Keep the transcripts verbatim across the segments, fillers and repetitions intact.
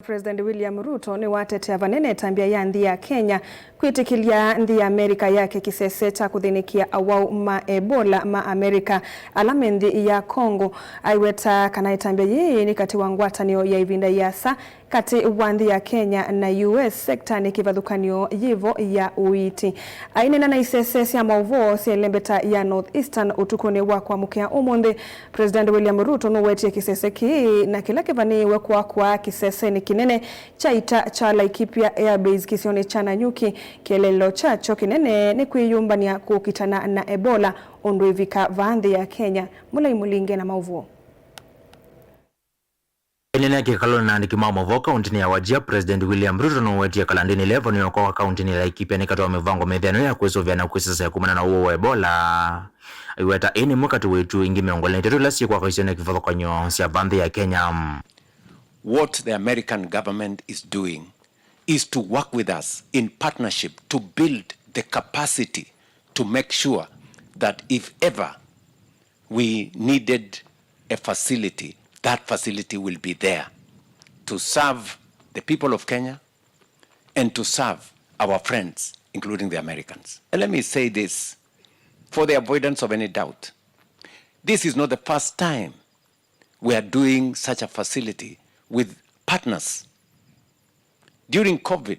President William Ruto nĩwatetea vanene ĩtambya ya nthĩ ya Kenya kwĩtĩkĩlya nthĩ ya Amerika yake kĩsese kya kũthĩnĩkĩa awau ma Ebola ma Amerika ala me nthĩ ya Congo. Aiweta kana ĩtambya yĩĩ nĩ katĩ wa ngwatanĩo ya ĩvinda ĩasa katĩ wa nthĩ ya Kenya na U S sektanĩ kĩvathũkany'o yĩvo ya ũiiti. Aineena na isese sya maũvoo sya ĩlembeta ya North Eastern ũtukũnĩ wa kwamũkĩa ũmũnthĩ, President William Ruto nũwetie kĩsese kĩĩ na kĩla kĩvanĩĩwe kwakwa kĩsesenĩ kĩnene kya ita kya Laikipia Air Base kĩsionĩ kya Nanyuki. Kĩeleelo kyakyo kĩnene nĩ kwĩyũmbany'a kũkitana na Ebola ũndũ ĩvika vaa nthĩ ya Kenya. Mũlai Mũlinge na maũvoo. Aineenea kĩkalonĩ na andĩki ma maũvoo kaũntĩnĩ ya Wajir, President William Ruto nũwetie kalandĩnĩ ĩla ĩvanĩwe kwakwa kaũntĩnĩ ya Laikipia nĩ katĩ wa mĩvango mĩthĩanĩu ya kwĩsũvĩa na kwĩsesea kumana na ũwau wa Ebola. Aiweta ĩĩ nĩ ĩmwe katĩ wa itũĩ ingĩ mĩongo ĩlĩ na itatũ ila syĩkwakwa isionĩ kĩvathũkany'o sya vaa nthĩ ya Kenya. What the American government is doing is to work with us in partnership to build the capacity to make sure that if ever we needed a facility, that facility will be there to serve the people of Kenya and to serve our friends, including the Americans. And let me say this, for the avoidance of any doubt, this is not the first time we are doing such a facility with partners. During COVID,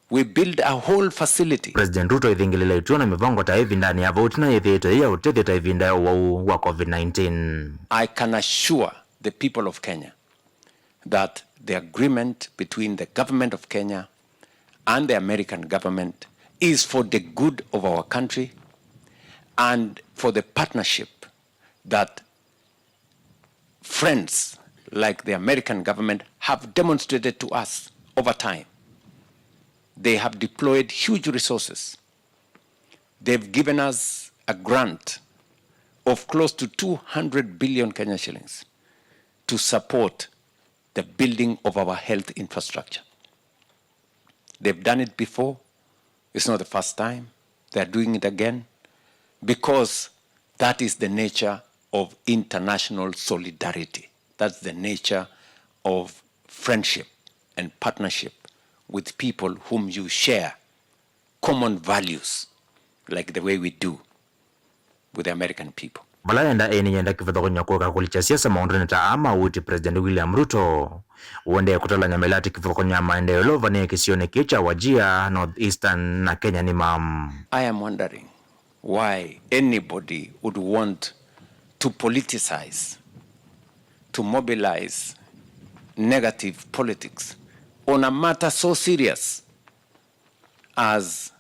we built a whole facility. President Ruto aithingĩlĩla ituo na mĩvango ta ĩvindanĩ ya vau ĩtina yĩthĩĩtwe yĩ ya ũtethyo ta ĩvinda ya ũwau wa COVID nineteen. I can assure the people of Kenya that the agreement between the government of Kenya and the American government is for the good of our country and for the partnership that friends like the American government have demonstrated to us over time. They have deployed huge resources. They've given us a grant of close to two hundred billion Kenya shillings to support the building of our health infrastructure. They've done it before. It's not the first time. They're doing it again because that is the nature of international solidarity. That's the nature of friendship and partnership with people whom you share common values like the way we do with the American people. Vala enda ĩĩ nĩyenda kĩvathũkany'o kũka kũlikya siasa maũndũnĩ ta aa ma ũiiti, President William Ruto ũendee kũtalany'a mĩlatĩ kĩvathũkany'o ya maendeeo ĩla ũvanĩe kĩsionĩ kĩĩ kya Wajir, North Eastern na Kenya nĩma. I am wondering why anybody would want to politicize, to mobilize negative politics on a matter so serious as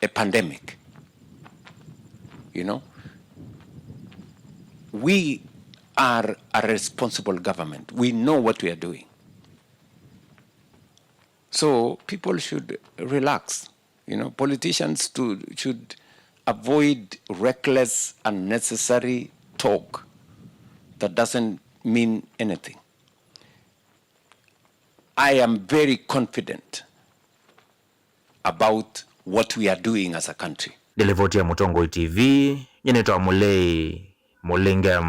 a pandemic. You know, we are a responsible government. We know what we are doing. So people should relax. You know, politicians to, should avoid reckless, unnecessary talk that doesn't mean anything. I am very confident about what we are doing as a country. Nĩ livoti ya Mũtongoi T V, nyie nĩtawa Mũlei Mũlinge.